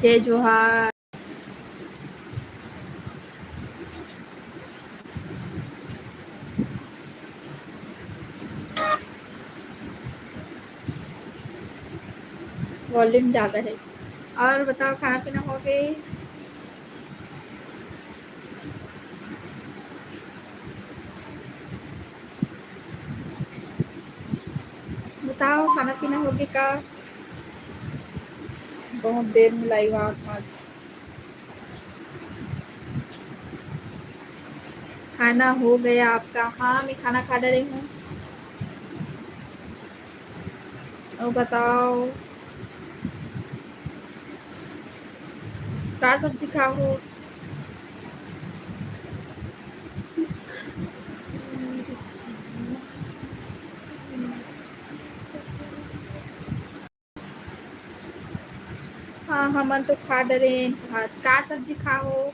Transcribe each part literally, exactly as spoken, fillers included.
जय जोहार। Volume ज्यादा है। और बताओ, खाना पीना हो गए? बताओ, खाना पीना हो गए का? बहुत देर में live आ आज। खाना हो गया आपका? हाँ, मैं खाना खा डरे हूँ। और बताओ, का सब्जी खाहू? हाँ, हमन तो खा डरेन भात। का सब्जी खाहू?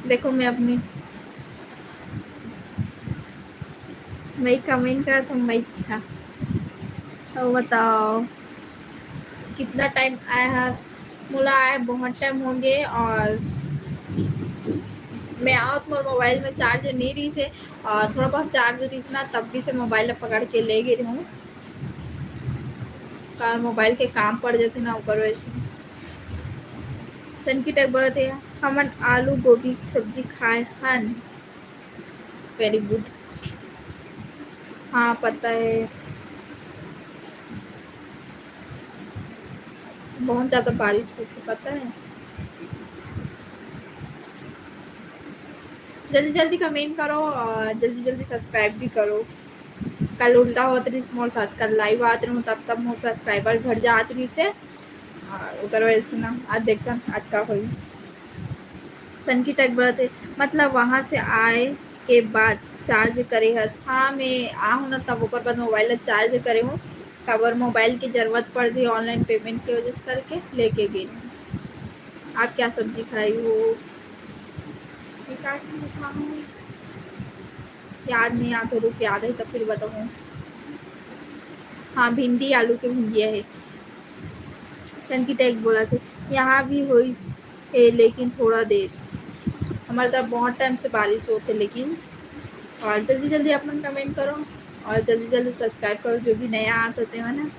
देखो, मैं अपनी, मैं comment करत हूँ, मैं इच्छा। तो बताओ, कितना time आए हस? मोला आए बहुत time हो गए, और मैं आवत मोर mobile में charge नहीं रही से, और थोड़ा बहुत charge रही से ना, तब भी से mobile ला पकड़ के ले गई रहूँ। का mobile के काम पड़ जाते ना, ओकर वजह से। सनकी टेक बोलत हे, हमन आलू गोभी के सब्जी खाए हन। Very good। हाँ, पता है, बहुत ज्यादा बारिश होती, पता है। जल्दी जल्दी comment करो और जल्दी जल्दी subscribe भी करो। कल उल्टा होत रहिस मोर साथ, कल live आत रहूँ तब, तब मोर subscriber घट जात रहिस हे, और ओकर वजह से ना आज देखथन आज का होई। सनकी टेक बोलत हे, मतलब वहाँ से आए के बाद charge करे हस? हाँ, मैं आहूँ ना, तब ओकर बाद mobile ला charge करे हूँ, काबर mobile की जरूरत पड़ गई online payment की वजह से करके लेके गई हूँ। आप क्या सब्जी खाई हो? ये का सब्जी खाहूँ? याद नहीं आत हो, रुक, याद है तब फिर बताऊँ। हाँ, भिंडी आलू के भुजिया है। सनकी टेक बोलत हे, यहाँ भी होइस हे, लेकिन थोड़ा देर। हमारे तरफ बहुत time से बारिश होत हे, लेकिन, और जल्दी जल्दी अपन comment करो और जल्दी जल्दी subscribe करो, जो भी नया आत होते हो ना।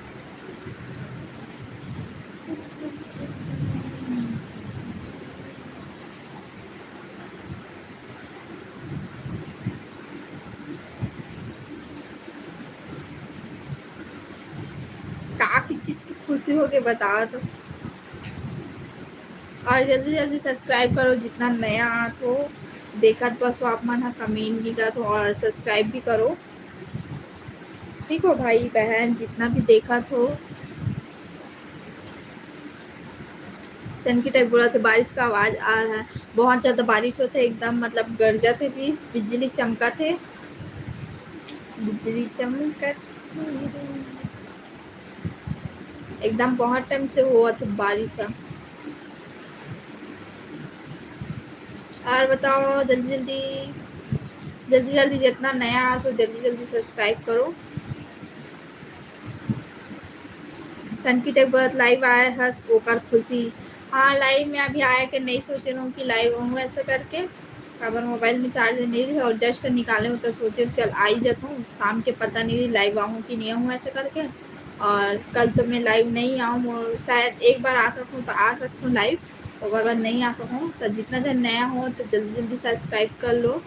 का की चीज की खुशी हो के बताओ तो। और जल्दी जल्दी subscribe करो, जितना नया आत हो, देखत बस हो आप मन ह, comment भी करत हो और subscribe भी करो। ठीक हो भाई बहन, जितना भी देखत हो। सनकी टेक बोलत हे, बारिश का आवाज आ रहा है, बहुत ज्यादा बारिश होत हे, एकदम मतलब गरजत हे भी, बिजली चमकत हे, बिजली चमकत हे। एकदम बहुत time से होत हे बारिश ह। और बताओ, जल्दी जल्दी, जल्दी जल्दी, जितना नया आत हो जल्दी जल्दी subscribe करो। सनकी टेक बोलत, live आए हस ओकर खुशी। हाँ, live में अभी आए के नहीं सोचे रहूँ कि live आऊँ ऐसा करके, काबर mobile में charge नहीं रहे और just निकाले हूँ तो सोचे चल आ ही जाता हूँ, शाम के पता नहीं रही live आऊँ कि नहीं आऊँ ऐसा करके। और कल तो मैं live नहीं आऊँ, और शायद एक बार आ सकूँ तो आ सकूँ live, ओकर बाद नहीं आ सकूँ। तो जितना जन नया हो तो जल्दी जल्दी subscribe कर लो।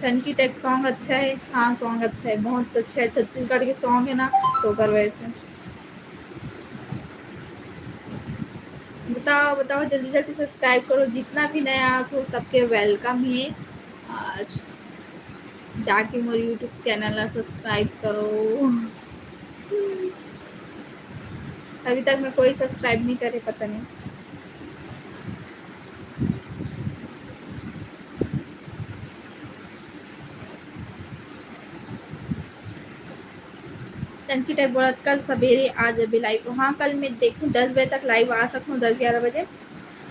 सनकी टेक song अच्छा है। हाँ, song अच्छा है, बहुत अच्छा है, छत्तीसगढ़ के song है ना, तो ओकर वजह से। बताओ बताओ, जल्दी जल्दी subscribe करो, जितना भी नया आत हो सबके welcome है। और जाके मोर YouTube channel ला subscribe करो। अभी तक मैं कोई subscribe नहीं करे, पता नहीं। सनकी टेक बोलत, कल सवेरे आ जाबे live। हाँ, कल मैं देखूँ दस बजे तक live आ सकूँ, दस ग्यारह बजे।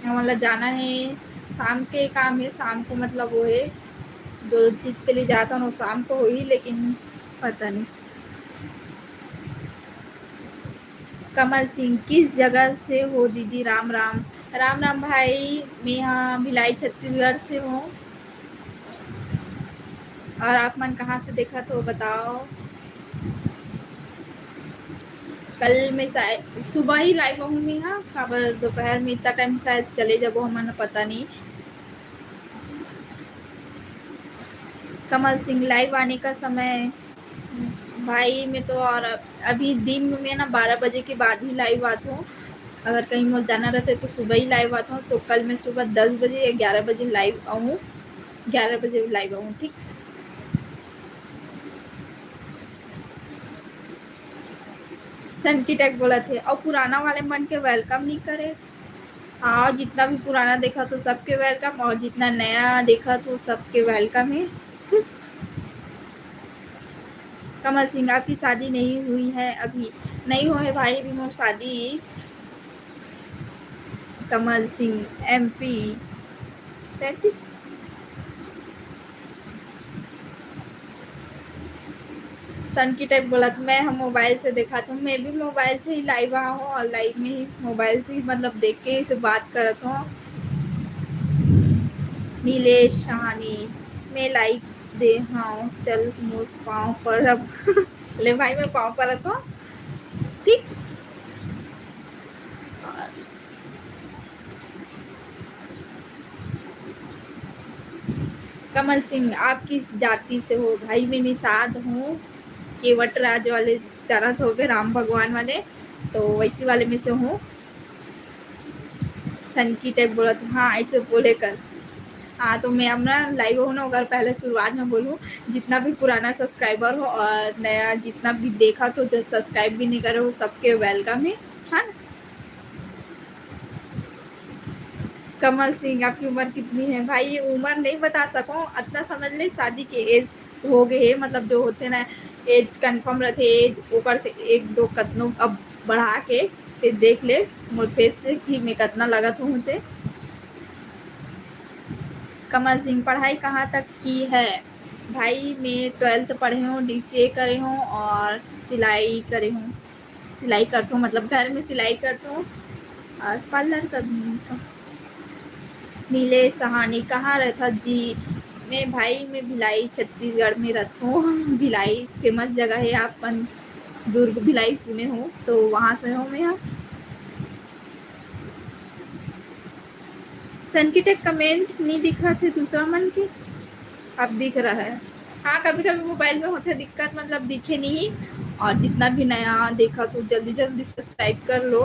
हमन ला जाना है शाम के काम हे, शाम को मतलब वो हे, जो चीज के लिए जात हन, वो शाम को होही, लेकिन पता नहीं। कमल सिंह, किस जगह से हो दीदी? राम राम। राम राम भाई, मैं यहाँ भिलाई छत्तीसगढ़ से हूँ। और आप मन कहाँ से देखत हो, बताओ। कल मैं शायद सुबह ही लाइव आहूँ मैं, हाँ, काबर दोपहर में इतना टाइम शायद चले जाबो हमन, पता नहीं। कमल सिंह, लाइव आने का समय? भाई, मैं तो और अभी दिन में ना बारह बजे के बाद ही लाइव आत हूँ। अगर कहीं मोर जाना रहता है तो सुबह ही लाइव आत हूँ। तो कल मैं सुबह दस बजे या ग्यारह बजे लाइव आऊँ, ग्यारह बजे लाइव आऊँ, ठीक। सनकी टेक बोलत हे, और पुराना वाले मन के welcome नहीं करे। हाँ, जितना भी पुराना देखत हो सबके welcome, और जितना नया देखत हो सबके welcome है। कमल सिंह, आपकी शादी नहीं हुई है अभी? नहीं होय भाई, अभी मोर शादी। कमल सिंह, एमपी तैंतीस। सनकी टेक बोलत, मैं हम मोबाइल से देखत हूँ, मैं भी मोबाइल से ही लाइव आ हूँ और लाइव में ही मोबाइल से ही मतलब देख के इसे बात करत हूँ। नीलेश सहानी, मैं लाइक दे हूँ, चल मोर पाँव पर अब। ले भाई, मैं पाँव परत हूँ, ठीक। कमल सिंह, आप किस जाति से हो? भाई, मैं निषाद हूँ, केवट राज वाले चरत होगे, राम भगवान वाले, तो वैसी वाले में से हूँ। सनकी टेक बोलत, हाँ, ऐसे बोले कर। हाँ, तो मैं अपना लाइव हूँ ना, अगर पहले शुरुआत में बोलूँ, जितना भी पुराना सब्सक्राइबर हो और नया जितना भी देखा तो जो सब्सक्राइब भी नहीं करे हो, सबके welcome है, है ना? कमल सिंह, आपकी उम्र कितनी है? भाई, ये उम्र नहीं बता सकूँ, इतना समझ ले, शादी के एज हो गए है, मतलब जो होते ना, एज कंफर्म रहते, एज ओकर से एक दो कतनो अब बढ़ा के ते देख ले मोर फेस से कि मैं कितना लगत हूँ ते। कमल सिंह, पढ़ाई कहाँ तक की है? भाई, मैं ट्वेल्थ पढ़े हूँ, डीसीए करे हूँ और सिलाई करे हूँ। सिलाई करथों, मतलब घर में सिलाई करथों और पार्लर का भी। नीलेश सहानी, कहाँ रहता जी? मैं भाई, मैं भिलाई छत्तीसगढ़ में रहथों। भिलाई फेमस जगह है, आप मन दुर्ग भिलाई सुने हो तो वहाँ से हूँ मैं। यहाँ सनकी टेक कमेंट नहीं दिखा थे दूसरा मन के, अब दिख रहा है। हाँ, कभी कभी मोबाइल में होते दिक्कत, मतलब दिखे नहीं। और जितना भी नया देखा तो जल्दी जल्दी सब्सक्राइब कर लो।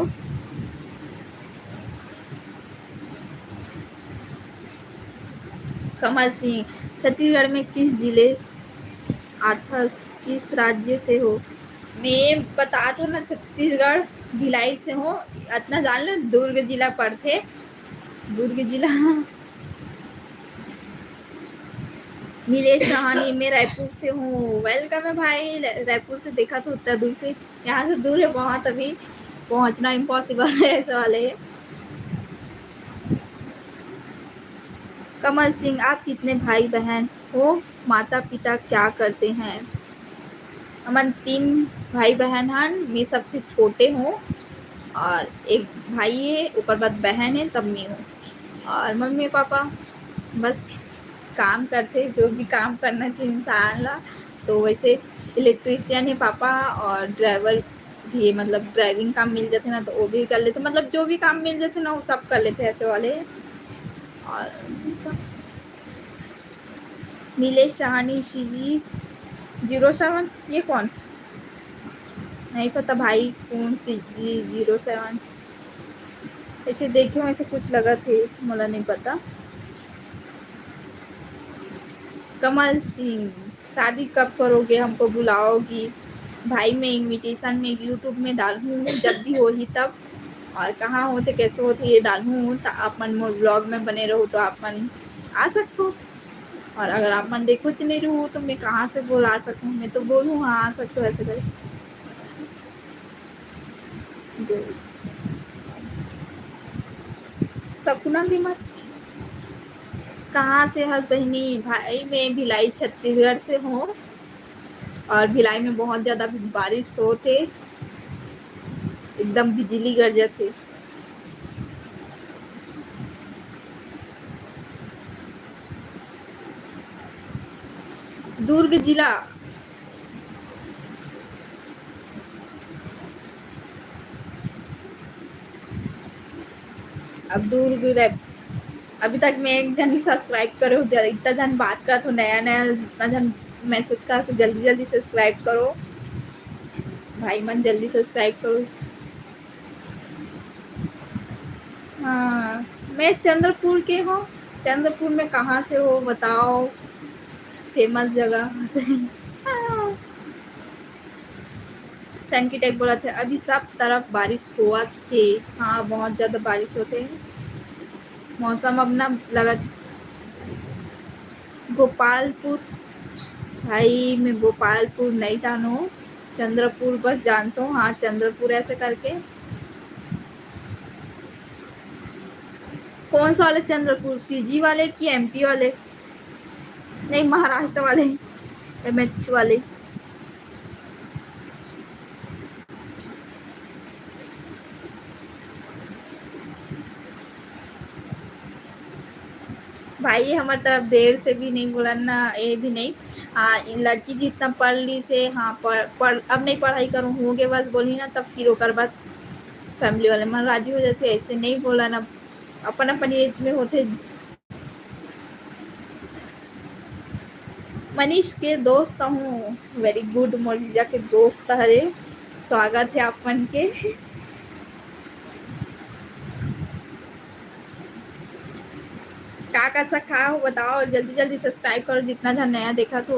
कमल सिंह, छत्तीसगढ़ में किस जिले आथस, किस राज्य से हो? मैं बता तो ना, छत्तीसगढ़ भिलाई से हूँ, इतना जान लो, दुर्ग जिला पड़थे, दुर्ग जिला। नीलेश सहानी, मैं रायपुर से हूँ। Welcome है भाई, रायपुर से देखा तो उतना दूर से, यहाँ से दूर है बहुत, अभी पहुँचना इम्पॉसिबल है ऐसे वाले। कमल सिंह, आप कितने भाई बहन हो? माता पिता क्या करते हैं? हमन तीन भाई बहन हन, मैं सबसे छोटे हूँ और एक भाई है, ओकर बाद बहन है, तब मैं हूँ। और मम्मी पापा बस काम करते, जो भी काम करना चाहिए इंसान ला। तो वैसे इलेक्ट्रिशियन है पापा और ड्राइवर भी है, मतलब ड्राइविंग काम मिल जाते ना तो वो भी कर लेते, मतलब जो भी काम मिल जाते ना वो सब कर लेते ऐसे वाले। और Nilesh Sahani, CG zero seven, ये कौन? नहीं पता भाई, कौन सीजी जीरो सेवन? ऐसे देखे हूँ, ऐसे कुछ लगा थे, मोला नहीं पता। कमल सिंह, शादी कब करोगे, हमको बुलाओगी? भाई, मैं इनविटेशन में यूट्यूब में डालूँ, जब भी होही तब। और कहाँ होते, कैसे होते, ये डालूँ, तो आप मन मोर ब्लॉग में बने रहो, तो आप मन आ सकते हो। और अगर आप मन देखो च नहीं रहो, तो मैं कहाँ से बोला सकूँ? मैं तो बोलूँ, हाँ, आ सकते हो, ऐसे करके। सपना की मत। कहाँ से हस बहिनी? भाई, मैं भिलाई छत्तीसगढ़ से हूँ और भिलाई में बहुत ज्यादा बारिश होत हे, एकदम बिजली गरजत हे। दुर्ग जिला। अब दुर्ग रह-, अभी तक मैं एक जन ही subscribe करे हो, ज-, इतना जन बात करत हो, नया नया जितना जन message करत हो, जल्दी जल्दी subscribe करो भाई मन, जल्दी subscribe करो। हाँ, मैं चंद्रपुर के हूँ। चंद्रपुर में कहाँ से हो बताओ, famous जगह। चंकी टाइप बोलत हे, अभी सब तरफ बारिश होवत हे। हाँ, बहुत ज्यादा बारिश होत हे। मौसम अब ना लगत गोपालपुर, भाई मैं गोपालपुर नहीं जानूँ, चंद्रपुर बस जानता हूँ। हाँ, चंद्रपुर ऐसे करके। कौन सा वाले चंद्रपुर, सीजी वाले कि एमपी वाले? नहीं, महाराष्ट्र वाले, एमएच वाले। भाई, हमर तरफ देर से भी नहीं बोलन ना, ये भी नहीं। आ, लड़की जितना पढ़ ली से, हाँ, पढ़, पढ़, अब नहीं पढ़ाई करूँ, हो गए बस बोली ना, तब फिर ओकर बाद family वाले मन राजी हो जाते, ऐसे नहीं बोलन। अब अपन अपन एज में होते। मनीष के दोस्त हूँ। Very good, मोर जीजा के दोस्त हरे। स्वागत है आप मन के। का का सा खा हो बताओ, जल्दी जल्दी subscribe करो जितना जन नया देखा तो।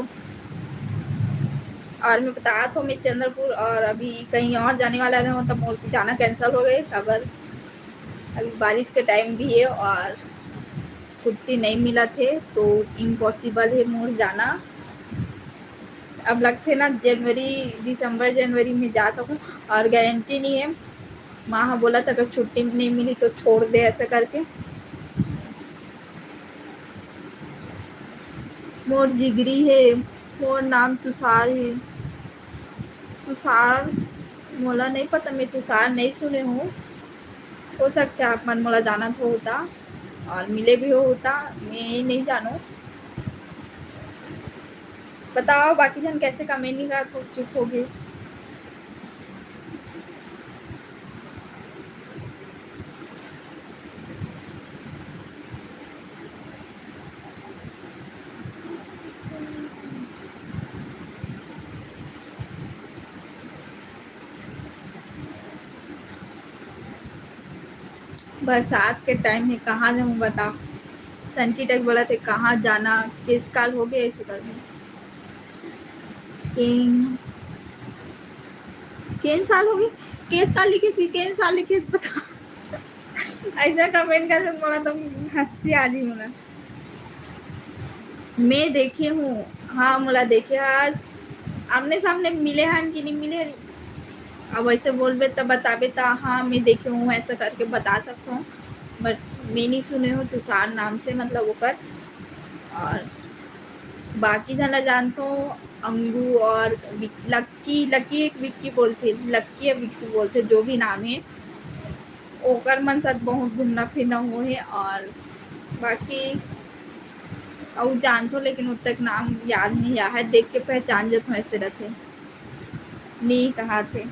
और मैं बता तो मैं चंद्रपुर और अभी कहीं और जाने वाला रहे हूँ, तो मोर जाना cancel हो गए। खबर अभी बारिश के time भी है और छुट्टी नहीं मिलत हे, तो impossible हे मोर जाना। अब लगथे ना जनवरी, दिसंबर जनवरी में जा सकूँ, और guarantee नहीं है। माँ हा बोलत अगर छुट्टी नहीं मिली तो छोड़ दे, ऐसा करके। मोर जिगरी हे, मोर नाम तुषार हे। तुषार, मोला नहीं पता, मैं तुषार नहीं सुने हूँ। हो सकता है आप मन मोला जानत हो होता और मिले भी हो होता, मैं नहीं जानूँ। बताओ बाकी जन कैसे comment नहीं करत हो, चुप हो गए। बरसात के time में कहाँ जाऊँ बता? सनकी टाइप बोलत हे, कहाँ जाना, केस काल हो गए ऐसे करके। केन, केन साल हो गए? केस काल लिखे थी, केन साल लिखे बता। ऐसा comment कर मोला तो हंसी आ जी मोला। मैं देखे हूँ, हाँ, मोला देखे हस, आमने सामने मिले हन कि नहीं मिले हन? अब ऐसे बोलबे त बताबे त हाँ, मैं देखे हूँ, ऐसा करके बता सकता हूँ, but मैं नहीं सुने हूँ तुषार नाम से, मतलब ओकर। और बाकी जना जानता हूँ, अंगू और विक-, लक्की, लक्की एक विक्की बोलथे, लक्की या विक्की बोलथे, जो भी नाम है, ओकर मन साथ बहुत घूमना फिरना हो हे। और बाकी अउ जानथो, लेकिन उतक नाम याद नहीं आया है, देख के पहचान जत ऐसे रहते। नहीं कहा थे,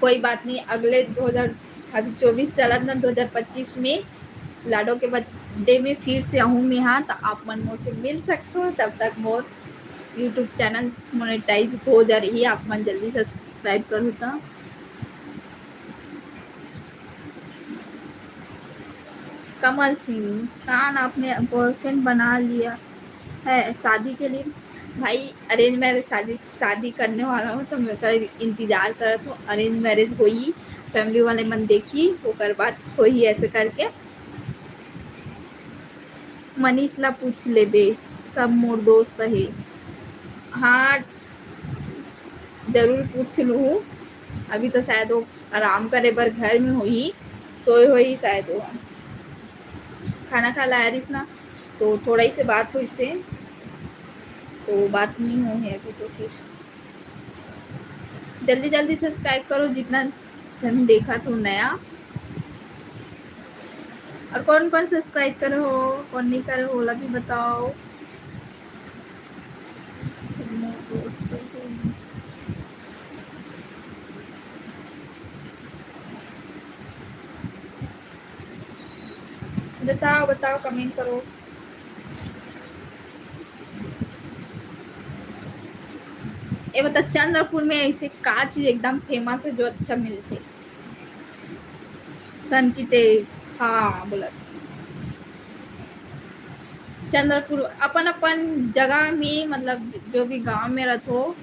कोई बात नहीं, अगले दो हज़ार, अभी चौबीस चलत ना, दो हज़ार पच्चीस में लाडो के birthday में फिर से आहूँ मैं, हाँ, तो आप मन मोर से मिल सकते हो। तब तक मोर YouTube channel monetize हो जा रही है, आप मन जल्दी subscribe करो तो। कमल सिंह, मुस्कान, आपने boyfriend बना लिया है शादी के लिए? भाई, arrange marriage शादी, शादी करने वाला हूँ, तो मैं कर इंतजार करत हूँ। Arrange marriage होई, family वाले मन देखी, ओकर बाद होई ऐसे करके। मनीष ला पूछ लेबे, सब मोर दोस्त हे। हाँ, जरूर पूछ लूँ। अभी तो शायद वो आराम करे बर घर में होही, सोए होही शायद वो। खाना खा लाया रिस ना, तो थोड़ा ही से बात होइस हे, तो बात नहीं हो है अभी। तो फिर जल्दी जल्दी subscribe करो, जितना जन देखा तो नया। और कौन कौन subscribe करे हो, कौन नहीं करे हो, ओला भी बताओ। बताओ, बताओ, comment करो। ये बता, चंद्रपुर में ऐसे का चीज एकदम famous है जो अच्छा मिलथे? सन की टेक, हाँ, बोला था। चंद्रपुर अपन अपन जगह में, मतलब, जो भी गांव में रथो,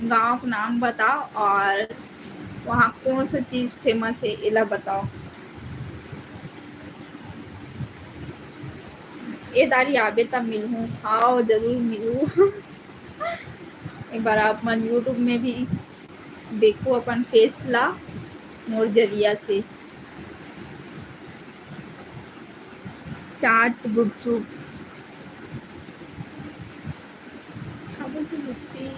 गांव का नाम बताओ और वहाँ कौन सा चीज famous है, एला बताओ। ए दारी आबे त मिलहूँ। हाँ, जरूर मिलहूँ। एक बार आप मन YouTube में भी देखो अपन face ला मोर जरिया से। चाट, गुपचुप, का बोलथे, लिट्टी।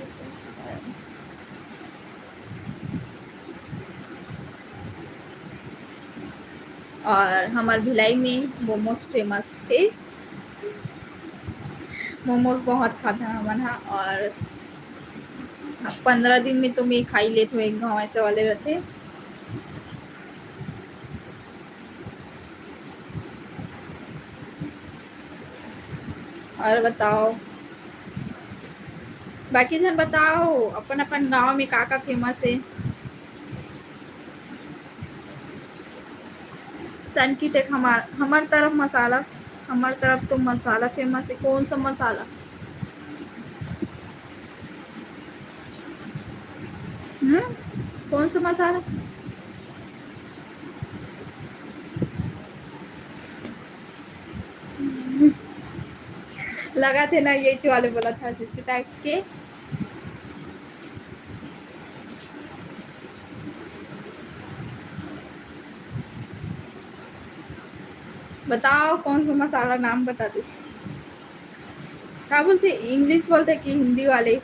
और हमर भिलाई में momos famous हे। Momos बहुत खाथन हमन ह, और पंद्रह दिन में तो मैं खा ही लेत हूँ, एक घाव ऐसे वाले रथे। और बताओ, बाकी झन बताओ, अपन अपन गांव में का का famous है? सन की टेक हमार, हमर तरफ मसाला, हमर तरफ तो मसाला famous है। कौन सा मसाला? हम्म, कौन सा मसाला? लगा थे ना, ये वाले बोला था, जैसे type के। बताओ, कौन सा मसाला नाम बता दे। का बोलते, English बोलते कि हिंदी वाले?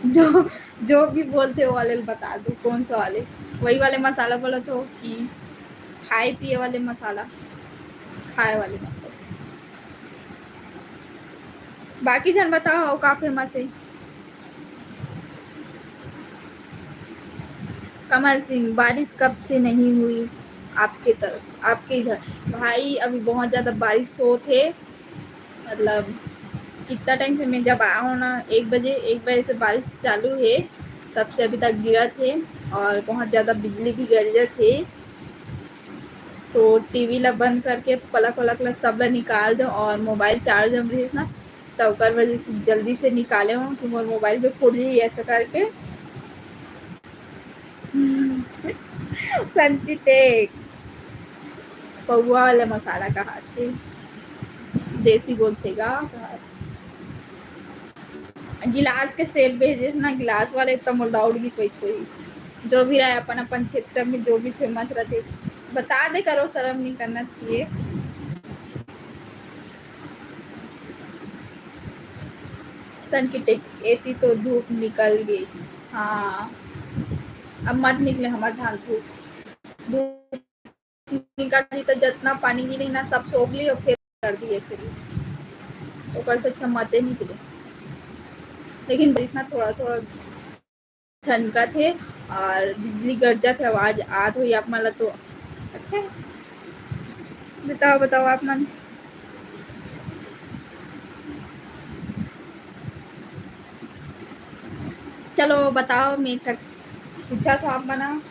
जो, जो भी बोलते, वो वाले बता दो, कौन सा वाले। वही वाले मसाला बोला तो कि खाए पिए वाले मसाला, खाए वाले मतलब। बाकी झन बताओ, अउ का famous है? कमल सिंह, बारिश कब से नहीं हुई आपके तरफ, आपके इधर? भाई, अभी बहुत ज्यादा बारिश होत हे, मतलब, कितना time से मैं जब आया हूँ ना, एक बजे, एक बजे से बारिश चालू है, तब से अभी तक गिरत है और बहुत ज्यादा बिजली भी गरजत है। तो टीवी ला बंद करके plug व्लग ला सब ला निकाल दो और mobile charge में रहिस ना, त ओकर वजह से जल्दी से निकाले हूँ कि मोर mobile पे फूट जाही ऐसा करके। सन की टेक, पौवा वाला मसाला कहा थे, देसी बोलथे गा कहा थे। गिलास के shape भेजे ना, गिलास वाले त मोर doubt गिस वही होही। जो भी रहे, अपन अपन क्षेत्र में जो भी famous रहते, बता दे करो, शर्म नहीं करना चाहिए। सन की टेक, एती तो धूप निकल गई। हाँ, अब मत निकले हमार धान धूप। धूप निकल गई तो जितना पानी गिरी ना, सब सोख ली और फिर कर दी ऐसे भी। ओकर से अच्छा मते निकले। लेकिन बारिश ना थोड़ा थोड़ा छनकत हे और बिजली गरजत हे, आवाज आत होही आप मन ला तो। अच्छा, बताओ, बताओ आप मन। चलो बताओ, मैं एक ठक पूछा था आप मन,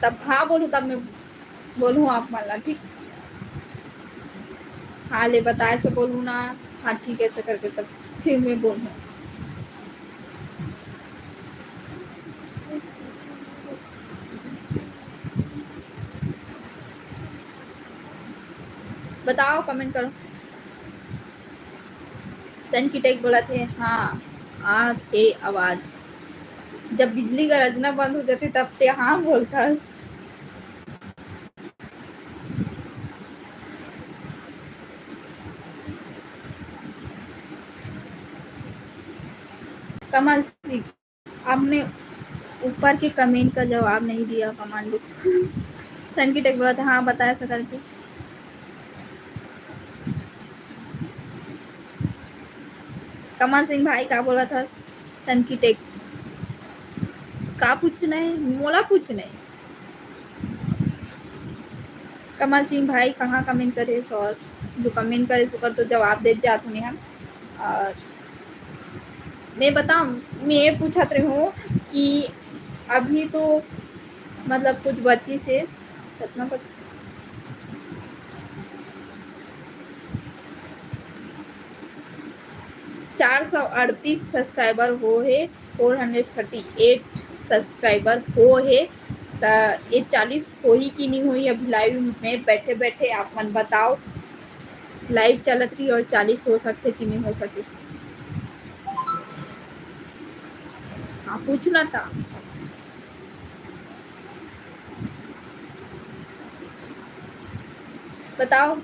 तब हाँ बोलूँ, तब मैं बोलूँ आप मन ला, ठीक? हाँ, ले बताए से बोलूँ ना, हाँ ठीक है, ऐसे करके तब फिर मैं बोलूँ। बताओ, comment करो। सन की टेक बोलत हे, हाँ, आत हे आवाज। जब बिजली गरजना बंद हो जाथे, तब ते हाँ बोलथस। कमल सिंह, आपने ऊपर के कमेंट का जवाब नहीं दिया, कमांडो। सनकी टेक बोलत हे, हाँ, बताया ऐसा करके। कमल सिंह भाई, का बोलत हस? सनकी टेक, का पूछना हे? मोला पूछना हे। कमल सिंह भाई, कहाँ कमेंट करे हस? और जो कमेंट करे हस, ओकर तो जवाब दे जात हूँ हम। और मैं बताऊँ, मैं ये पूछत रही हूँ कि अभी तो मतलब कुछ बचिस हे, कितना बचिस? चार सौ अड़तीस सब्सक्राइबर हो हे, फोर हंड्रेड थर्टी एट सब्सक्राइबर हो हे, त ये चालीस होही कि नहीं होही? अभी लाइव में बैठे बैठे आप मन बताओ, लाइव चलत रही और चालीस हो सकथे कि नहीं हो सके? हाँ, पूछना था। बताओ,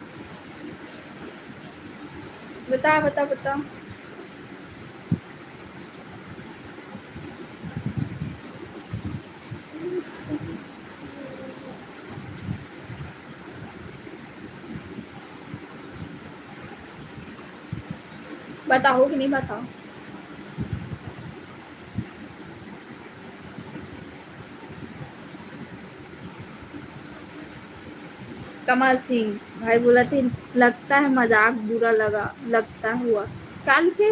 बता, बता, बता। बताओ कि नहीं बताओ? कमल सिंह भाई बोलत हे, लगता है मजाक बुरा लगा, लगता हुआ। काल के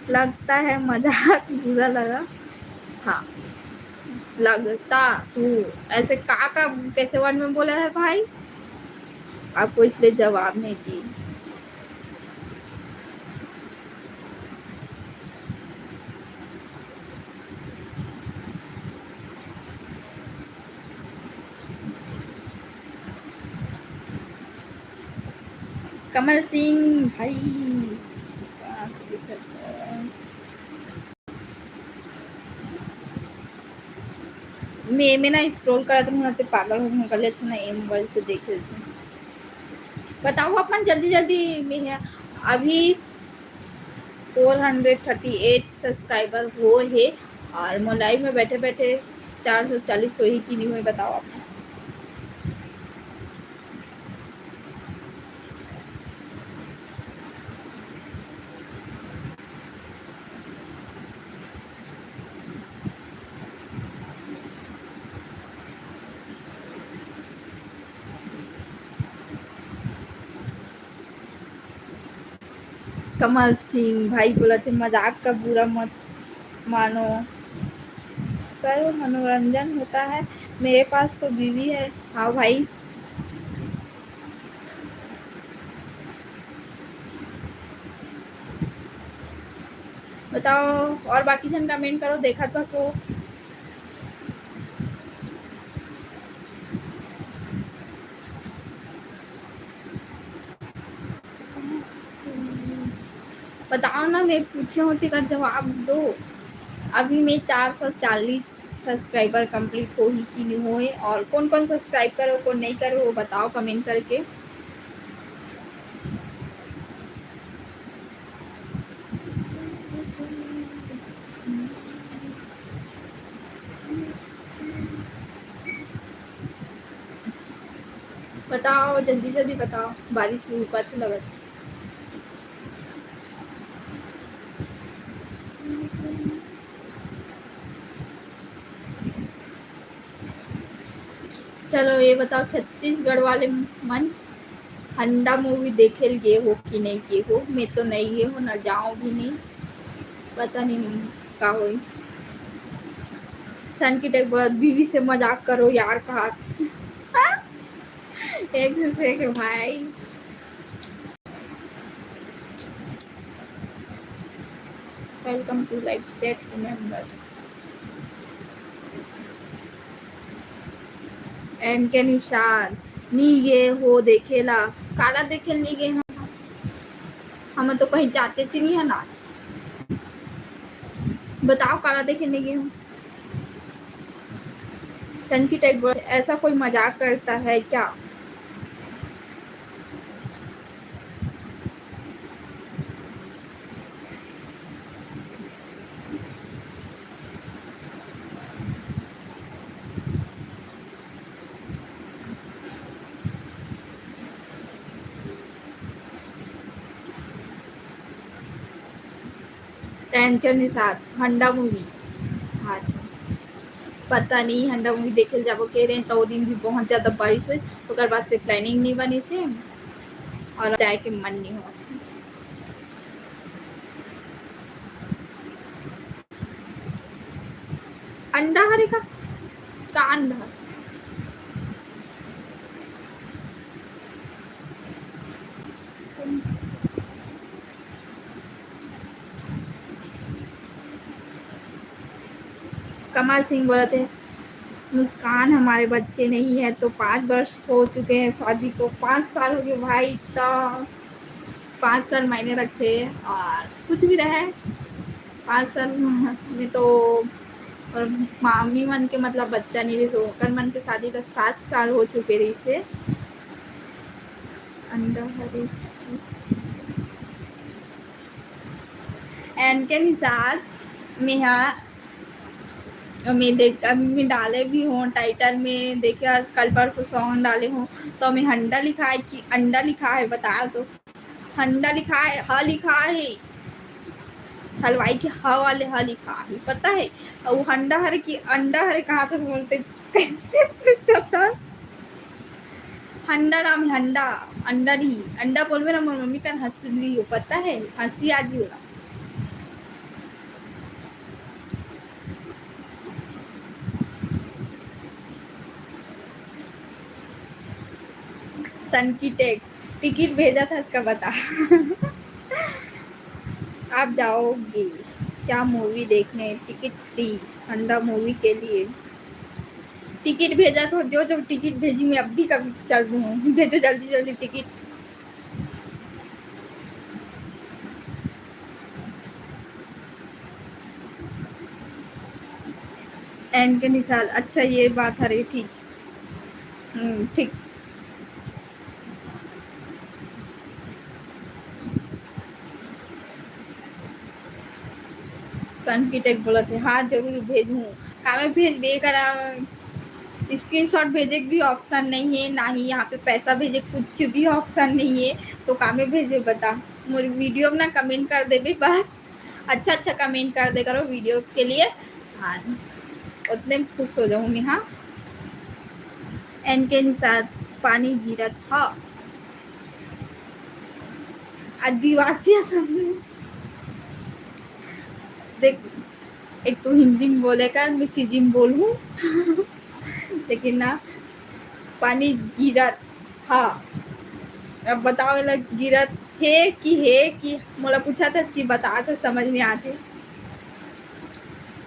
लगता है मजाक बुरा लगा। हाँ, लगता तू ऐसे का, का कैसे वर्ड में बोला है भाई? आपको इसलिए जवाब नहीं दी। कमल सिंह भाई, कहाँ से दिखत हस? मैं, मैं ना स्क्रॉल करत रहूँ ना, ते पागल हो गई, अच्छा ना, ये मोबाइल से देख लेती हूँ। बताओ अपन जल्दी जल्दी, मैं अभी फोर हंड्रेड थर्टी एट सब्सक्राइबर हो हे और मोर लाइव में बैठे बैठे चार सौ चालीस होही कि नहीं होही, बताओ आप। कमल सिंह भाई बोलत हे, मजाक का बुरा मत मानो, सर, मनोरंजन होता है। मेरे पास तो बीवी है। हाँ भाई, बताओ, और बाकी झन कमेंट करो, देखत बस हो। बताओ ना, मैं पूछे हूँ, तेकर जवाब दो। अभी मैं चार सौ चालीस सब्सक्राइबर कंप्लीट होही कि नहीं होए, और कौन कौन सब्सक्राइब करे हो, कौन नहीं करे हो, बताओ कमेंट करके। बताओ, जल्दी जल्दी बताओ, बारिश रुकत लगत। चलो, ये बताओ, छत्तीसगढ़ वाले मन हंडा मूवी देखे ल गे हो कि नहीं गे हो? मैं तो नहीं गे हो, ना जाओ भी नहीं, पता नहीं का होई। सनकी टेक बोलत, बीवी से मजाक करो यार, कहा एक से एक भाई। Welcome to live chat members। M K निशान, नी गे हो देखे ला, काला देखे नी गे हो? हम तो कहीं जाते थे नहीं है ना, बताओ काला देखे नी गे हो? सनकी टेक बोलत, ऐसा कोई मजाक करता है क्या? एंकर निषाद, हंडा मूवी। आज पता नहीं, हंडा मूवी देखे ल जाबो के रहे, तो वो दिन भी बहुत ज्यादा बारिश हुई, ओकर बाद से प्लानिंग नहीं बनी से, और जाए के मन नहीं हुआ। अंडा हरे का? का अंडा? कमल सिंह बोलत हे, मुस्कान, हमारे बच्चे नहीं है तो पाँच वर्ष हो चुके हैं शादी को, पाँच साल हो गए भाई, तो पाँच साल मायने रखते हैं और कुछ भी रहे, पाँच साल में तो, और मामी मन के मतलब बच्चा नहीं रहिस, ओकर मन के शादी का सात साल हो चुके रहिस हे। अंडा हरे। एंकर निषाद, मेहा, मैं देख, अभी मैं डाले भी हूँ title में, देखे आज कल परसों song डाले हूँ, तो मैं हंडा लिखा है कि अंडा लिखा है, बता दो। हंडा लिखा है, ह लिखा है, हलवाई के ह वाले ह लिखा है, पता है? और वो हंडा हरे कि अंडा हरे कहा था बोलते, कैसे पूछता? हंडा नाम है, हंडा, अंडा नहीं, अंडा बोलबे ना, मोर मम्मी का हंसी हो, पता है, हंसी आ जी होला। सनकी टेक, टिकट भेजा था इसका बता। आप जाओगे क्या मूवी देखने? टिकट फ्री, अंडा मूवी के लिए। टिकट भेजा तो जो जो टिकट भेजी मैं अभी कभी चल दूँ। भेजो जल्दी जल्दी टिकट। एन के निषाद, अच्छा ये बात हरे, ठीक। हम्म, ठीक। सनकी टेक बोलत हे, हाँ जरूर भेजहूँ। कामे भेजबे करा, screenshot भेजे के भी option नहीं है, ना ही यहाँ पे पैसा भेजे, कुछ भी option नहीं है, तो कामे भेजबे बता। मोर video में ना comment कर देबे बस, अच्छा अच्छा comment कर दे करो video के लिए, हाँ उतने में खुश हो जाऊँ मैं। हाँ, एन के निषाद, पानी गिरत ह। आदिवासी असम। देख, एक तो हिंदी में बोले कर, मैं सीधी में बोलूँ। लेकिन ना, पानी गिरत, हाँ। अब बताओ ला, गिरत हे कि हे कि मोला पूछा था कि बता था, समझ में आते।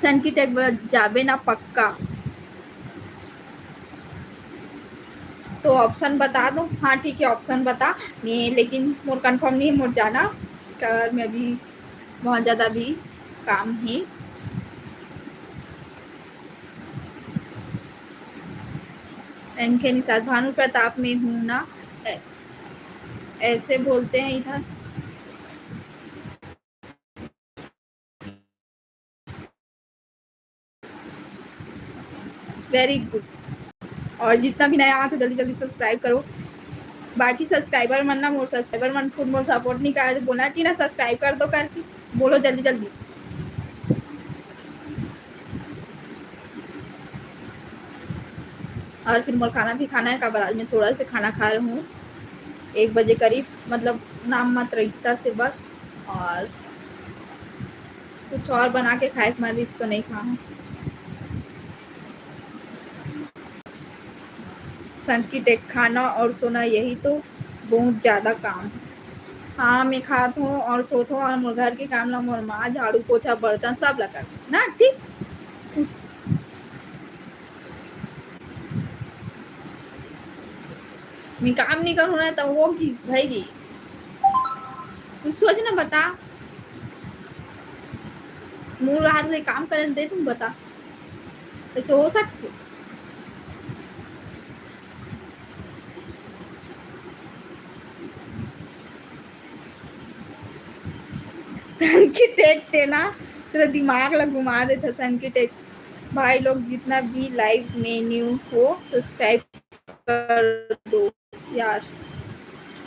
सनकी टेक बोला, जाबे ना पक्का। तो option बता दो। हाँ ठीक है, option बता। मैं, लेकिन मोर confirm नहीं है मोर जाना, कर मैं अभी बहुत ज़्यादा भी काम है। एन के निषाद, भानु प्रताप में हूँ ना, ऐ-, ऐसे बोलते हैं इधर। Very good। और जितना भी नया आते जल्दी जल्दी subscribe करो। बाकी subscriber मन ना, मोर subscriber मन खुद मोर support नहीं करे, बोलना चाहिए ना subscribe कर दो करके, बोलो जल्दी जल्दी। और फिर मोर खाना भी खाना है, काबर आज मैं थोड़ा से खाना खा रही हूँ एक बजे करीब, मतलब नाम मात्र इतना से बस। और कुछ और बना के खाए के मन रहिस तो नहीं खाहूँ। सनकी टेक, खाना और सोना, यही तो बहुत ज्यादा काम है। हाँ, मैं खात हूँ और सोत हूँ और मोर घर के काम ला मोर माँ, झाड़ू पोछा बर्तन सब ला करत ना, ठीक। उस मैं काम नहीं करूँ ना तो वो किस भाई की कुछ सोच ना बता। मोर हाथ ले काम करे दे, तुम बता, ऐसे हो सकते? सनकी टेक ते ना पूरा दिमाग ला घुमा देता सनकी टेक। भाई लोग जितना भी live में new हो subscribe कर दो यार।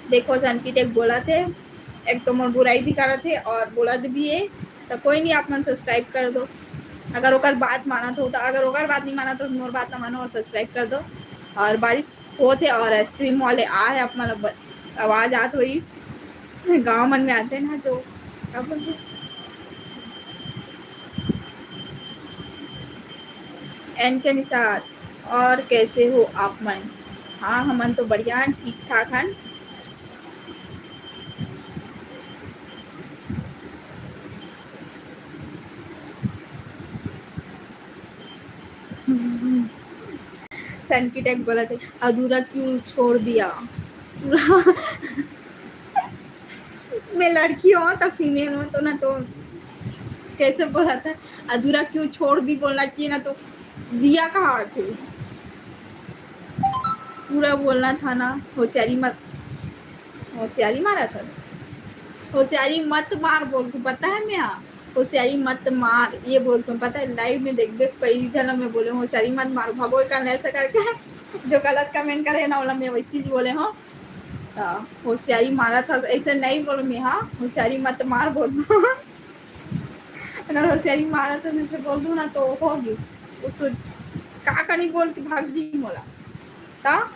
देखो सनकी टेक बोलत हे, एक तो मोर बुराई भी करत हे और बोलत भी हे तो कोई नहीं, आप मन subscribe कर दो। अगर ओकर बात मानत हो तो, अगर ओकर बात नहीं मानत हो तो मोर बात ना मानो और subscribe कर दो। और बारिश होत हे और ice cream वाले आए, आप मन ब-, आवाज आत होही। गाँव मन में आते हैं ना, जो क्या बोलते हैं? एन के निषाद, और कैसे हो आप मन? हाँ, हमन तो बढ़िया हन, ठीक ठाक हन। सनकी टेक बोलत हे, "अधूरा क्यों छोड़ दिया?" पूरा मैं लड़की हूँ तो female हूँ तो ना, तो कैसे बोला था, अधूरा क्यों छोड़ दी बोलना चाहिए ना, तो दिया कहाँ थे, पूरा बोलना था ना। होशियारी मत, होशियारी मारा था, होशियारी मत मार बोल के पता है मैं, हाँ, होशियारी मत मार ये बोल के पता है। Live में देखबे कई झन मैं बोले होशियारी मत मार, भगो का ऐसा करके जो गलत comment करे ना, ओला मैं वैसे ही बोले हूँ। हाँ, होशियारी मारा था, ऐसे नहीं बोलो मैं, हाँ, होशियारी मत मार बोल। अगर होशियारी मारा था, जैसे बोल दूँ ना, तो हो गिस। वो तो का का नहीं बोल के भाग दी मोला। ता?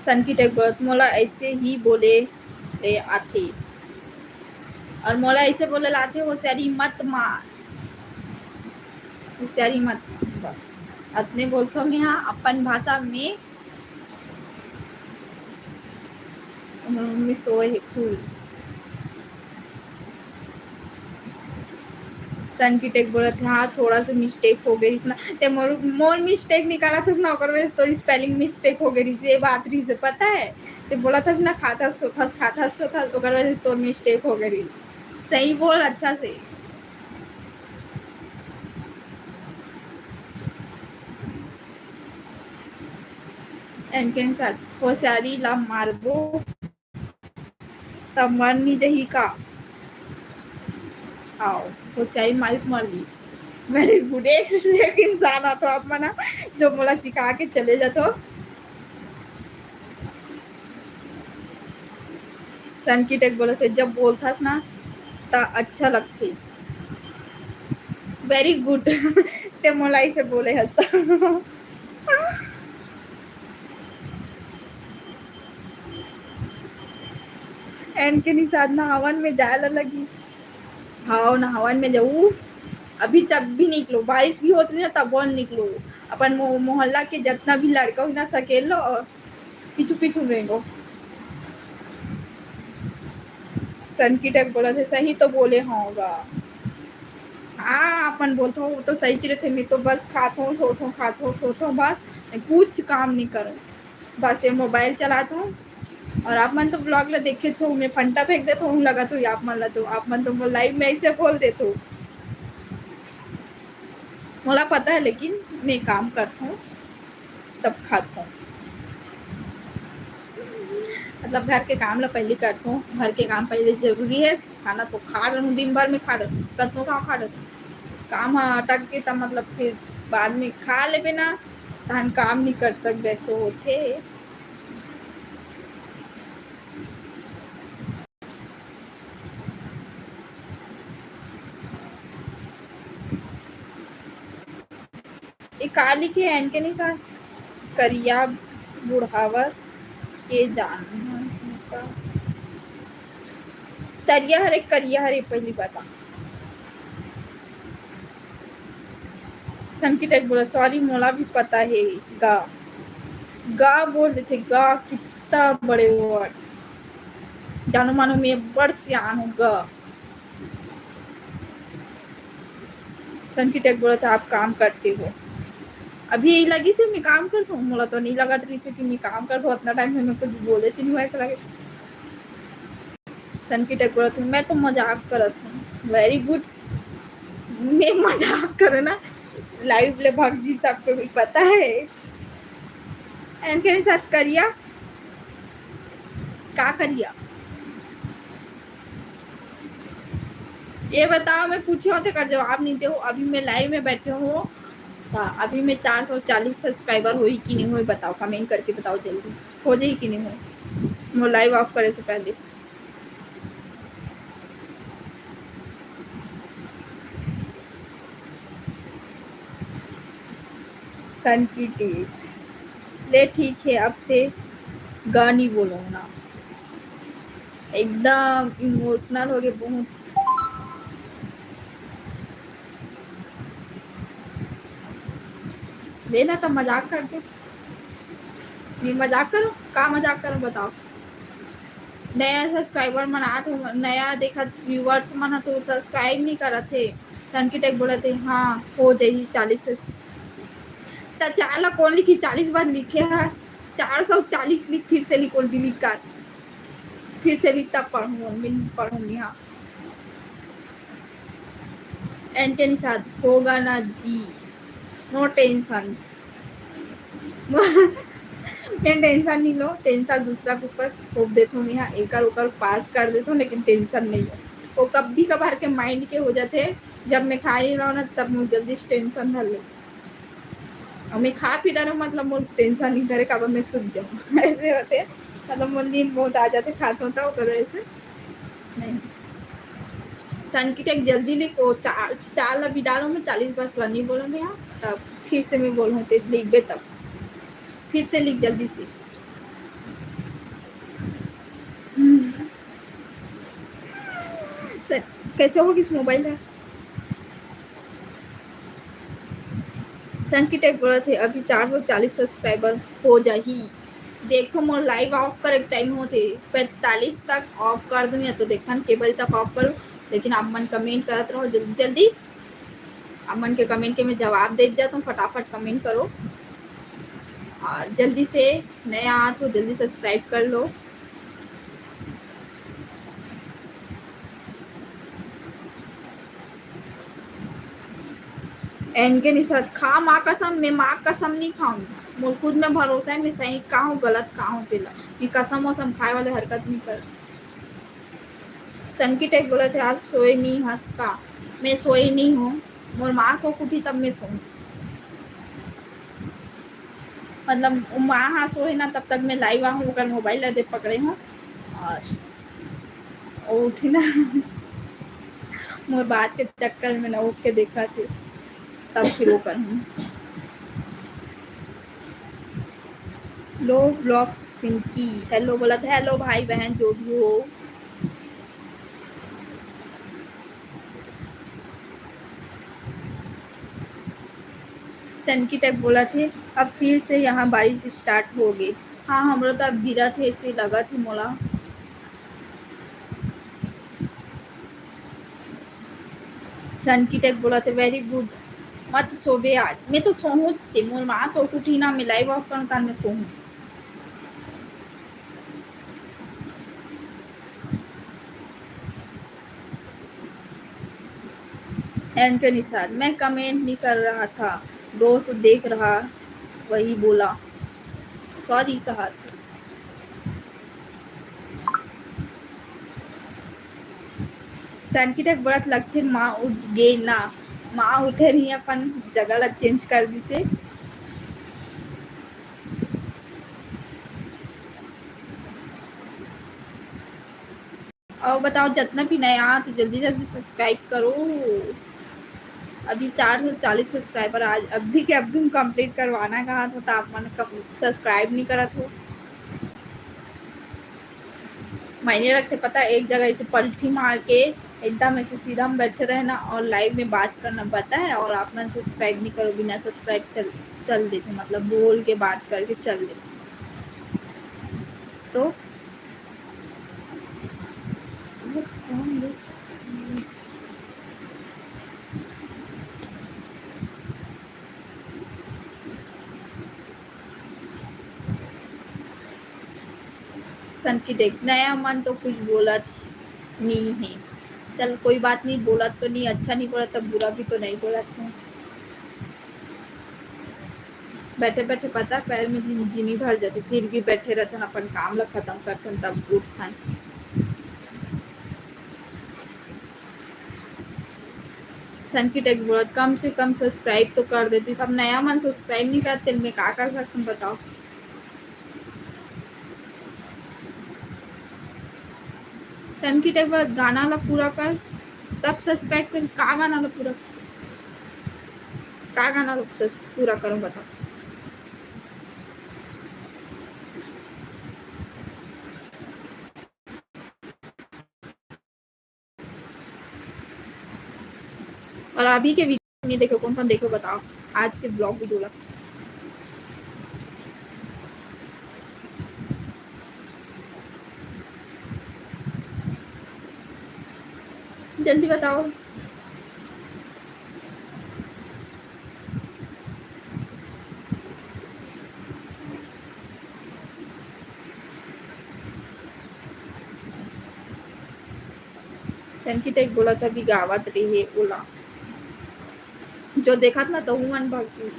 सनकी टेक बोलत, "मोला ऐसे ही बोले ले आथे।" और मोला ऐसे बोले लाथे, "होशियारी मत मार, होशियारी मत।" बस अतने बोलथो मैं, हाँ, अपन भाषा में। मम्मी सोए हे फूल। सनकी टेक बोलत हे, "हाँ, थोड़ा सा mistake हो गई इसमें।" ते मोर, मोर mistake निकाला था ना, ओकर वजह से तोर spelling mistake हो गई रहिस, ये बात रहिस, पता है? ते बोला था ना, "खाथस सोथस, खाथस सोथस", ओकर वजह से तोर mistake हो गई रहिस। सही बोल अच्छा से। एनके साथ होशियारी ला मारबो। त मर नी जही का? आओ, होशियारी मारी त मर जी। Very good। एक, एक इंसान आथो आप मन, जो मोला सिखा के चले जाथो। सनकी टेक बोलत हे, "जब बोलथस ना, त अच्छा लगथे।" Very good। ते मोला इसे बोले हस त। एनके निषाद नहावन में जाए ला लगी। हाव, नहावन में जाऊ। अभी जब भी निकलो, बारिश भी होत रही ना, तब निकलो। अपन मो-, मोहल्ला के जितना भी लड़का हो ना, सकेल लो और पीछू पीछू रेंगो। सनकी टेक बोलत हे, "सही तो बोले होगा।" हाँ, अपन बोलथो, वो तो सही चीज रहिथे। मैं तो बस खाथो, सोथो, खाथो, सोथो, बस कुछ काम नहीं करो। बस ये mobile चलाथो और आप मन तो vlog ला देखे थो, मैं फंटा फेंक देथो, हूँ लगा तो आप मन ला तो, आप मन तो live में ऐसे बोल देथो। मोला पता है, लेकिन मैं काम करथो। तब खाथों। मतलब घर के काम ला पहले करथों, घर के काम पहले जरूरी है। खाना तो खा रहूँ, दिन भर में खा रहूँ, कतनो का खा रहूँ, काम ह अटक के त मतलब फिर बाद में खा लेबे ना, तहन काम नहीं कर सकबे, ऐसे होथे। ए काली के एनके निशान करिया बुढ़ावर के जान का तरिया हरे करिया हरे पहली बता। सनकी टेक बोला, "सॉरी, मोला भी पता है गा।" गा बोल देथे, गा कितना बड़े वर्ड। जानो मानो मैं बड़ सियान हूँ गा। सनकी टेक बोला था, "आप काम करते हो?" अभी यही लगी से मैं काम करता हूँ, मोला तो नहीं लगा था कि मैं काम करता हूँ। इतना टाइम से मैं कुछ बोले थी नहीं, ऐसा लगे। सनकी टेक बोला था, "मैं तो मजाक करत हूँ।" Very good। मैं मजाक करो ना, live ले भाग जी, सबको भी पता है। एनके साथ करिया, का करिया? ये बताओ, मैं पूछे हों तेकर जवाब नहीं दे हो। अभी मैं live में बैठे हों, हाँ, अभी मैं चार सौ चालीस subscriber होही कि नहीं होही, बताओ, comment करके बताओ जल्दी, हो जाही कि नहीं होही। मोर live off करे से पहले। सनकी टेक, ले ठीक है, अब से गा नहीं बोलूँगा। एकदम emotional हो गए बहुत। लेना तो मजाक करते, नहीं मजाक करो, का मजाक करो बताओ। नया subscriber मन आत हो, नया देखत viewers मन ह तो subscribe नहीं करत हे। सनकी टेक बोलत हे, हाँ, हो जाही चालीस से। त चार ला कौन लिखी? चालीस बार लिखे है, चार सौ चालीस लिख, फिर से लिखो, delete कर, फिर से लिख, तब पढ़ूँ, मैं पढ़ूँगी। हाँ, एन के निषाद, होगा ना जी, no tension। मैं tension नहीं लो, tension दूसरा के ऊपर सौंप देत हूँ, मैं एकर ओकर pass कर देत हूँ, लेकिन tension नहीं हो। वो कभी कभार के mind के हो जाते, जब मैं खा नहीं रहा ना, तब मैं जल्दी से tension धर ले। और मैं खा पी डालूँ, मतलब मोर tension नहीं धरे, काबर मैं सुत जाऊँ। ऐसे होते, मतलब मोर नींद बहुत आ जाते, खात होता ओकर वजह से। नहीं, सनकी टेक जल्दी लिख, वो चा-, चार ला भी डालो, मैं चालीस बस ला नहीं बोलूँगी यहाँ, तब फिर से मैं बोलूँ, ते लिखबे तब, फिर से लिख जल्दी से। सर, कैसे हो किस मोबाइल है? सनकी टेक बोलत हे, अभी चार सौ चालीस subscriber हो जाही। देख तो मोर live off करे के time होथे, पैंतालीस तक off कर दूँ या तो देखन के बजे तक off करूँ, लेकिन आप मन comment करत रहो जल्दी जल्दी। आप मन के comment के मैं जवाब देत जात हूँ, फटाफट comment करो और जल्दी से नया आत हो, जल्दी subscribe कर लो। एन के निषाद, खा माँ कसम, मैं माँ कसम नहीं खाऊँ। मोर खुद में भरोसा है, मैं सही का हूँ, गलत का हूँ, तेला मैं कसम वसम खाए वाले हरकत नहीं कर। सनकी टेक बोलत हे, आज सोए नहीं हस का? मैं सोए नहीं हूँ, मोर माँ सो उठी तब मैं सोऊँ। मतलब वो माँ हा सोए ना, तब तक मैं live आहूँ, ओकर मोबाइल ला दे पकड़े हूँ और वो उठी ना। मोर बात के चक्कर में ना उठ के देखा थे, तब फिर वो करहूँ। लो vlogs सिंकी, hello बोलत हे, hello भाई बहन जो भी हो। सनकी टेक बोलत हे, अब फिर से यहाँ बारिश start हो गई। हाँ, हमरो तो अब गिरत हे, ऐसे लगत हे मोला। सनकी टेक बोलत हे, very good, मत सोबे आज। मैं तो सोहूँ चे, मोर माँ सो उठी ना, मैं live off करूँ, तान मैं सोहूँ। एन के निषाद, मैं comment नहीं कर रहा था, दोस्त देख रहा, वही बोला, sorry कहा था। सनकी टेक बोलत लगथे, माँ उठ गे ना, माँ उठे नहीं, अपन जगह ला change कर दिसे। और बताओ, जितना भी नया आत, जल्दी जल्दी subscribe करो। अभी चार सौ चालीस subscriber आज अभी के अभी हम complete करवाना कहा था, तो आप मन कम subscribe नहीं करत हो। मायने रखते पता, एक जगह ऐसे पलटी मार के एकदम ऐसे सीधा में बैठे रहना और live में बात करना पता है, और आप मन subscribe नहीं करो, बिना subscribe चल चल देते, मतलब बोल के बात करके चल देते। तो सनकी टेक, नया मन तो कुछ बोलत नहीं है। चल कोई बात नहीं, बोलत तो नहीं, अच्छा नहीं बोलत, तब बुरा भी तो नहीं बोलत है। बैठे बैठे पता पैर में झिनझिनी भर जाती, फिर भी बैठे रहथन, अपन काम ला खत्म करथन, तब उठथन। सनकी टेक बोलत, "कम से कम subscribe तो कर देती, सब नया मन subscribe नहीं करते, मैं का कर सकता हूँ बताओ?" सनकी टेक बोलत, "गाना ला पूरा कर, तब subscribe कर।" का गाना ला पूरा, का गाना ला सस-, पूरा करूँ बताओ? और अभी के video नहीं देखे, कौन कौन देखे बताओ आज के vlog video ला। जल्दी बताओ। सनकी टेक बोलत, "अभी गावत रहे ओला।" जो देखत ना तो हुमन भागी।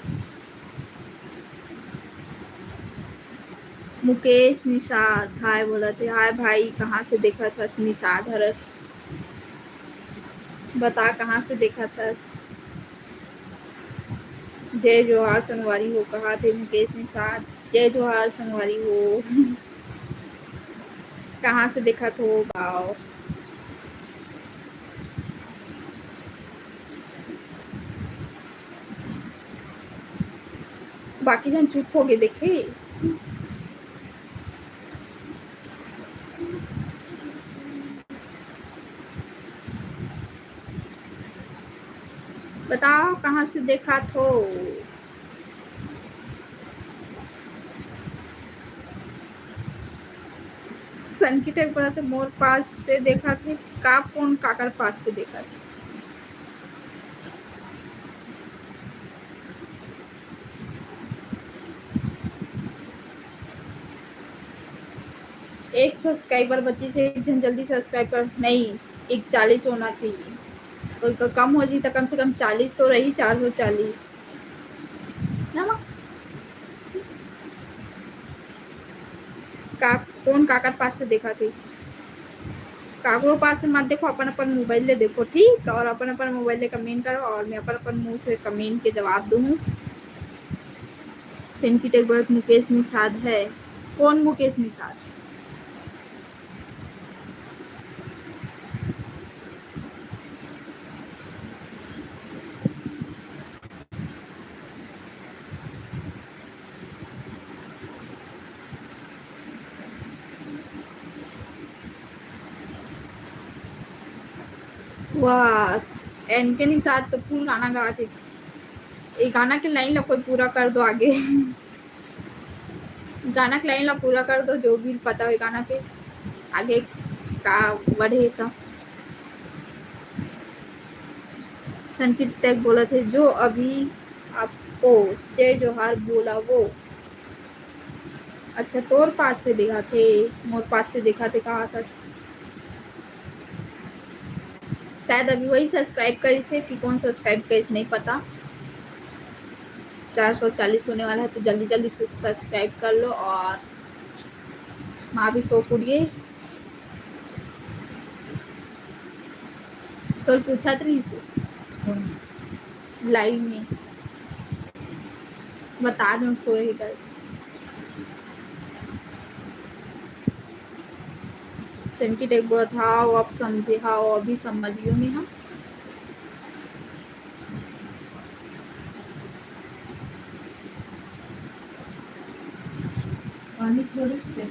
मुकेश निषाद हाय बोलत हे, "हाय भाई, कहाँ से देखत हस निषाद हरस? बता कहाँ से देखत हस?" जय जोहार संगवारी हो, कहा थे मुकेश निषाद। जय जोहार संगवारी हो। कहाँ से देखत हो बाव? बाकी झन चुप हो गए देखे। बताओ कहाँ से देखत हो? सनकी टेक बोलत हे, "मोर पास से देखत हे।" का, कौन काकर पास से देखत हे? एक subscriber बची से, एक झन जल्दी subscribe कर। नहीं, एक चालीस होना चाहिए। कोई का कम हो जी तो कम से कम चालीस तो रही, चार सौ चालीस। ना माँ? का, कौन काकर पास से देखत हे? काकरो पास से मत देखो, अपन अपन मोबाइल ले देखो, ठीक? और अपन अपन मोबाइल ले comment करो और मैं अपन अपन मुंह से comment के जवाब दूँ। सनकी टेक बोलत मुकेश निषाद है। कौन मुकेश निषाद? वाह, एन के निषाद तो full गाना गावत हे। ये गाना के line ला कोई पूरा कर दो आगे। गाना के line ला पूरा कर दो, जो भी पता हो गाना के आगे का बढ़े तो। सनकी टेक बोलत हे, "जो अभी आपको जय जोहार बोला वो।" अच्छा, तोर पास से देखत हे, मोर पास से देखत हे, कहा था? शायद अभी वही subscribe करिस हे कि कौन subscribe करिस, नहीं पता। चार सौ चालीस होने वाला है, तो जल्दी जल्दी से subscribe कर लो। और माँ भी सो उठ गई। तोर पूछत रहिस हे live में, बता दो सोए कर। सनकी टेक बोलत, "हाव, अब समझे, हाव, अभी समझ गयो मैं हा।" पानी छोड़िस के?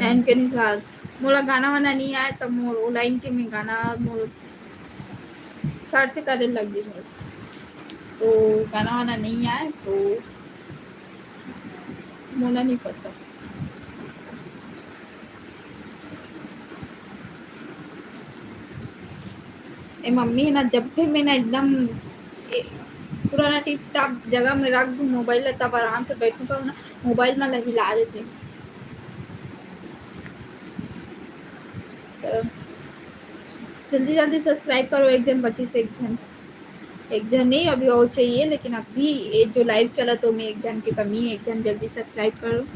एन के निषाद, मोला गाना वाना नहीं आए, तब मोर वो line के मैं गाना मोर search करे लग गई मोर, तो गाना वाना नहीं आए, तो मोला नहीं पता। ए मम्मी है ना, जब भी मैं ना एकदम ए, पुराना टिप टॉप जगह में रख दूँ मोबाइल ला, तब आराम से बैठूँ, तो ना मोबाइल में हिला देते। तो जल्दी जल्दी subscribe करो, एक जन बची से, एक जन, एक जन नहीं, अभी और चाहिए, लेकिन अभी ये जो live चला तो में एक जन की कमी है, एक जन जल्दी subscribe करो।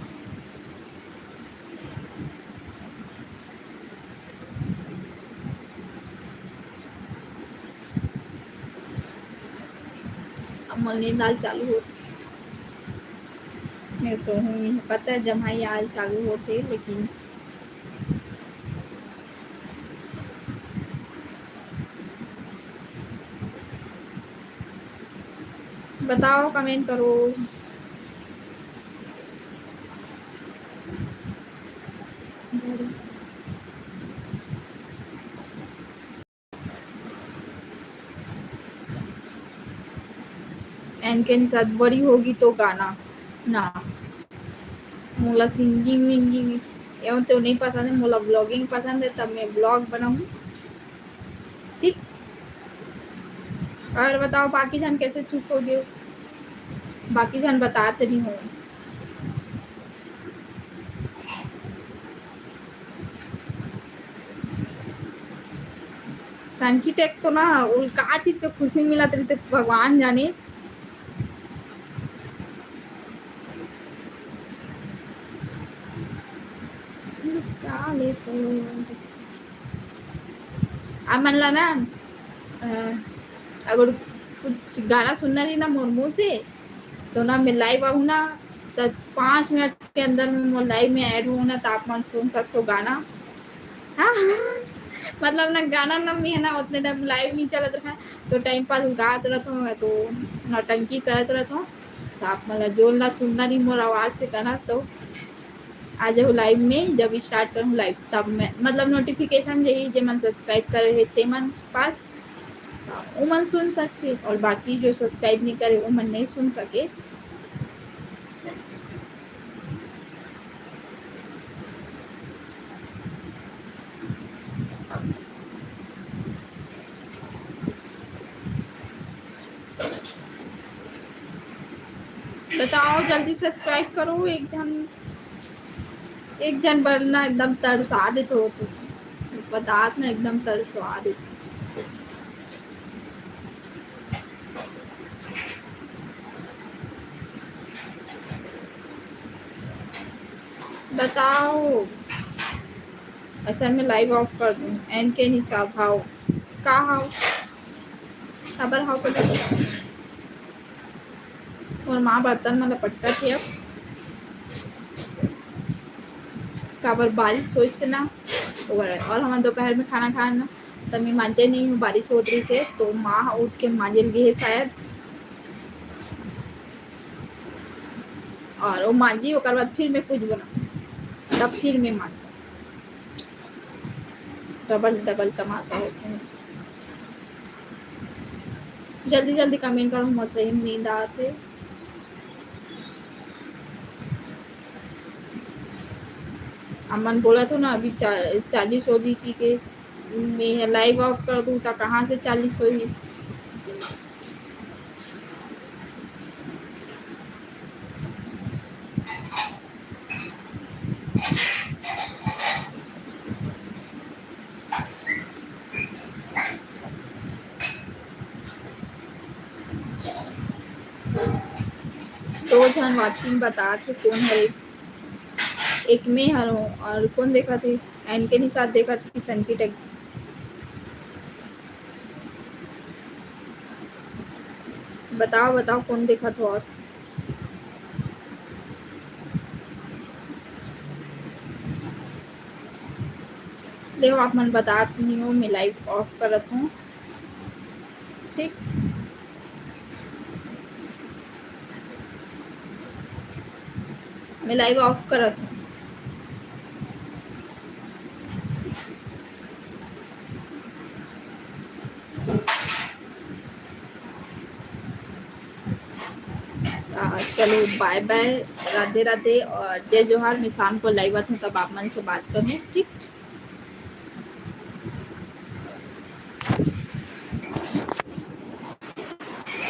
मोर नींद आल चालू होत। मैं सोहूं नहीं, पता है जम्हाई आल चालू होते, लेकिन बताओ, comment करो। एन के निषाद बड़ी होगी तो गाना ना। मोला singing-winging एवं तो नहीं पसंद है, मोला vlogging पसंद है, तब मैं vlog बनाऊँ। ठीक, और बताओ, बाकी झन कैसे चुप हो गए? बाकी झन बतात नहीं हो। सनकी टेक तो ना, उल-, का चीज के खुशी मिलत रहिथे, भगवान जाने। का ले तो आप मन ला ना, अ, अगर कुछ गाना सुनना रही ना मोर मुंह से, तो ना मैं live आहूँ ना, त पाँच मिनट के अंदर में मोर live में add हूँ ना, त आप मन सुन सकते हो गाना। हाँ, मतलब ना गाना ना मैं है ना उतने time live नहीं चलत रहा, तो time pass गात रहत हूँ, तो नौटंकी करत रहत हूँ। त आप मन ला जोन ला सुनना रही मोर आवाज से गाना, तो आ जाहू live में, जब start करूँ live तब मैं, मतलब notification जही जे मन subscribe करे हे ते मन पास, त ओ मन सुन सकथे, और बाकी जो subscribe नहीं करे ओ मन नहीं सुन सके। बताओ, जल्दी subscribe करो, एक झन, एक झन बर ना एकदम तरसा देत हो तुम, बतात ना एकदम तरसा देत हो। बताओ, असल में live off कर दूं? एन के निषाद, हाव का हाव? काबर हाव पता? मोर माँ बर्तन मन ल पटकत हे अब। काबर बारिश होइस ना, ओकर, और हमन दोपहर में खाना खान ना, त मैं मांजे नहीं हूँ, बारिश होत रहिस हे, तो माँ ह उठ के मांजे ल गे हे शायद। और वो मांजी, ओकर बाद फिर मैं कुछ बना, तब फिर मैं मांज। Double double तमाशा होथे। जल्दी जल्दी comment करो, मोर सही में नींद आत हे। अमन बोलत हो ना, अभी चा-, चालीस हो जी की के, मैं live off कर दूँ त कहाँ से चालीस होही? दो झन watching बतात हे, कोन हरे? एक मैं हरों, और कोन देखत हे? एन के निषाद देखत हे, सनकी टेक। बताओ, बताओ, कोन देखत हो और? लेव, आप मन बतात नहीं हो, मैं live off करत हूँ। ठीक, मैं live off करत हूँ। आ, चलो, bye bye, राधे राधे और जय जोहार। मैं शाम को live आती हूँ, तब आप मन से बात करूँ, ठीक?